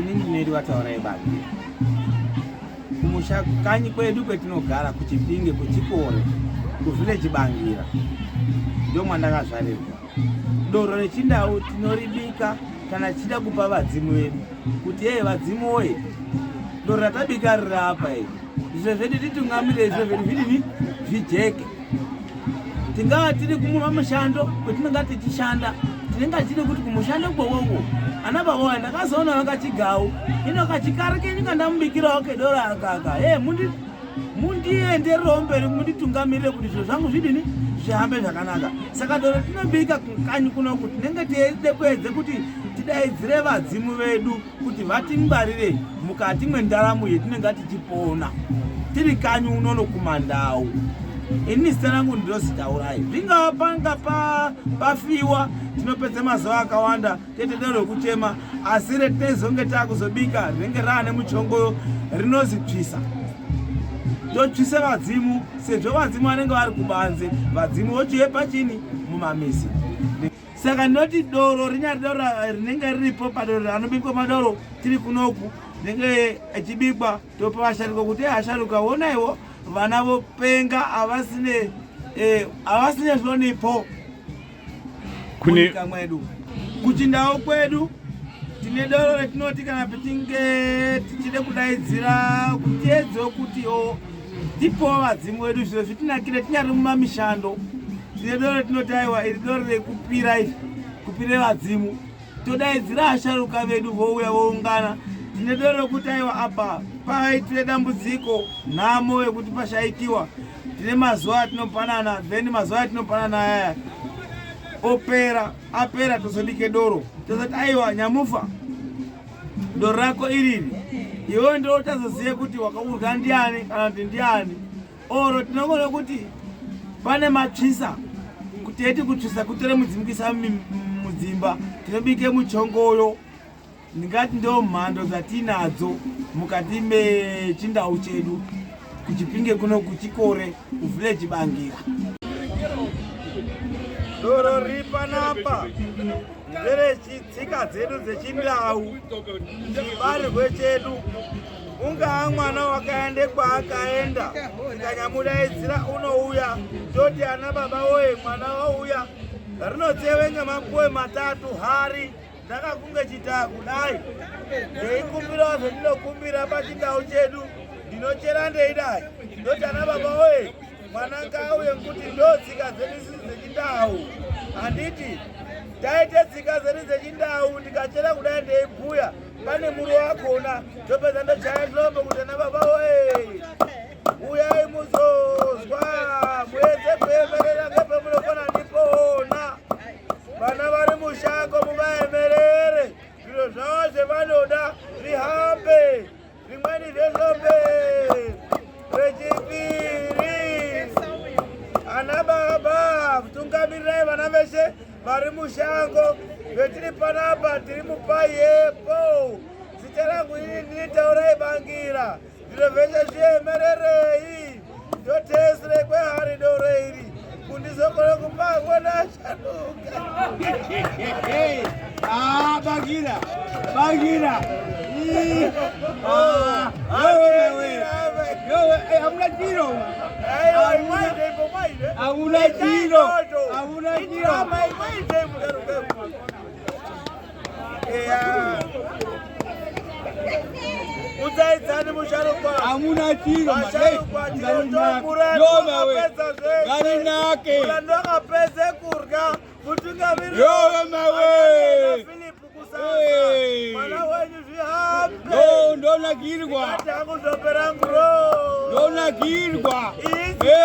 Ini ndinoitwa Taurai Bangira. Kumusha kanyi kwedu kwetinogara kuChipinge kuChikore kuvillage Bangira ndio mwandakazvarirwa. Doro rechindau tinoribika kana tichida kupa vadzimu vedu kuti ee vadzimu woye doro ratabika riri apa iri zviro zvedu titungamirire zviro zvedu zvidini zvijeke. Tingava tiri kumushando kwetinonga tichishanda tinenge tichida kuti kumushando kwowoko ana baba wayo ndakazoona vakachigau ino kachikari kenyu kandamubikirawo kedoro akaka e mundiendererewo mberi munditungamirire kuti zviro zvangu zvidini zvihambe zvakanaka. Saka doro tinobika kanyi kunoku tinenge teide kuedze kuti tidaidzire vadzimu vedu kuti vatingwarire mukati mwendaramo yetinenge tichipona tiri kanyi unono kumandau. Ini zita rangu ndinozi Taurai. Zvingava panga pafiwa tinopedza mazuva akawanda tete doro rekuchema, asi retinezonge takuzobika rinenge raane muchongoyo rinozi tsvisa. Totsvise vadzimu sezvo vadzimu vanenge vari kubanze, vadzimu vochiye pachini mumamisi. Saka ndinoti doro rinyari doro rinenge riripo padoro anobikwa madoro tiri kunoku rinenge echibikwa topa vasharuka kuti asharuka wonaiwo vana vopenga havasine havasine hlonipho kunyika mwedu. Kuchindau kwedu tine doro retinoti kana tichinge tichide kudaidzira kutiedzewo kuti o tipowo vadzimu vedu zviro zvitinakire tinyari mumamishando. Tine doro retinoti aiwa iri doro rekupira iri kupire vadzimu todaidzira asharuka vedu vouya voungana. Tine doro rekuti aiwa apa paitire dambudziko nhamo yekuti pashaikiwa. Tine mazuva atinopanana, then mazuva atinopanana aya opera apera tozobike doro tozoti aiwa nyamufa doro rako iriri iwewe ndo uchazozive kuti wakaurya ndiani kana kuti ndiani. Oro tinongona kuti pane matsvisa kuti eti kutsvisa kutore mudzimu kuisa mudzimba tinobike muchongoyo. Ndingati ndo mhando dzatinadzo mukati mechindau chedu kuChipinge kuno kuChikore kuvillage Bangira. Doro riri panapa nderechitsika dzedu dzechindau, chibarirwe chedu. Ungaa mwana wakaende kwaakaenda, tikanyamudaidzira unouya, toti ana baba woye mwana wauya. Rinotsewe ngemapuwe matatu hari ndakakunge chitaa kudai ndeikumbirawo zvendinokumbira pachindau chedu ndinochera ndeidai ndoti ana baba woye mwana ngauye nekuti ndo tsika dzedu isusu dzechindau. Handiti taite tsika dzedu dzechindau ndikachera kudai ndeibhuya pane muro wakona ndopedza ndochaya hlombe kuti ana baba woye uyai muzozwa muedze kuemerera ngepemunokona ndipona. Vana vari mushango muvaemerere zviro zvavo zvevanoda zvihambe. Zvimweni zvehlombe rechipiri, ana baba tungamirirai vana veshe vari mushango vetiri panapa tiri mupayepo. Zita rangu ini ndini Taurai Bangira. Zviro zveshe zviemererei ndotesere kwehari doro iri kundizokona kupangwa nashanuka. Ah, Bangira, Bangira. Ah, wewe, wewe, hamuna chiro. Hamuna chiro. Hamuna chiro. Udzaidzani musharukwa. Hamuna chiro. Vasharukwa tinotokura tokapedza zvese. Ngarinake. Murando akapedze kurya mutungamiriri. Yowe mawe. Philip Kusasa. Mwana wenyu zvihambe. Ndo ndonakirwa. Ndati hangu zvope rangu ro. Ndonakirwa. Hey.